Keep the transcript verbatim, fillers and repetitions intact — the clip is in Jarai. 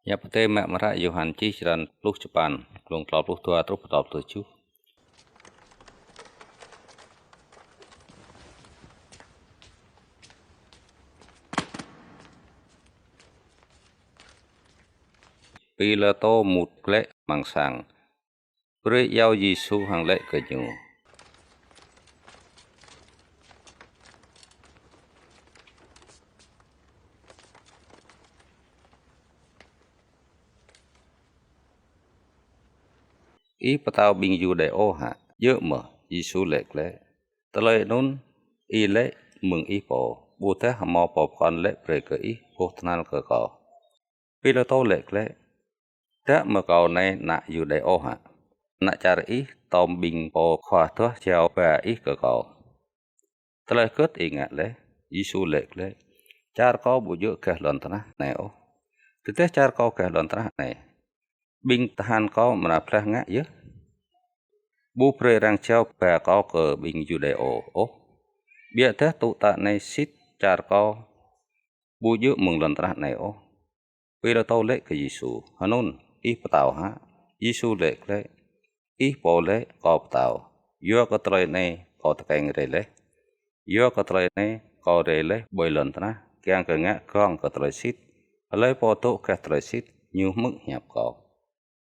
Hiăp Adai mă amăng hră Yôhan čih črăn pluh čơpăn, glông klâo pluh dua truh pơ klâo pluh tơjuh. Pilatô mŭt glaĭ amăng sang, brơi iâu Yêsu hăng laĭ kơ ñu: "Ih pơtao ƀing Yuđêô hă?" "Djơ̆ mơh," Yêsu laĭ glaĭ. "Tơlơi anŭn Ih laĭ mơ̆ng Ih pô, ƀôdah hmâo pô pơkŏn laĭ brơi kơ Ih boh tơhnal kơ Kâo?" Pilatô laĭ glaĭ: "Djơ̆ mơ̆ Kâo anai ană Yuđêô hă? Ană čar Ih tŏm ƀing pô khua tuah jao ba Ih kơ Kâo." Tơlơi hơget Ih ngă laih? Yêsu laĭ glaĭ: "Čar Kâo ƀu djơ̆ gah lŏn tơnah anai ôh. Tơdah čar Kâo gah lŏn tơnah anai, ƀing tơhan Kâo amra blah ngă yơh. Ƀu brơi arăng jao ba Kâo kơ ƀing Yuđêô ôh. Biă dah tŭ ta anai sĭt čar Kâo ƀu djơ̆ mơ̆ng lŏn tơnah anai ôh." Pilatô laĭ kơ Yêsu: "Hơnŭn, Ih pơtao hă?" Yêsu laĭ glaĭ: "Ih pô laĭ Kâo pơtao. Yua kơ tơlơi anai Kâo tơkeng rai laih. Yua kơ tơlơi anai Kâo rai laih ƀơi lŏn tơnah, kiăng kơ ngă gơ̆ng kơ tơlơi sĭt. Hlơi pô dŏ gah tơlơi sĭt, ñu hmư̆ hiăp Kâo."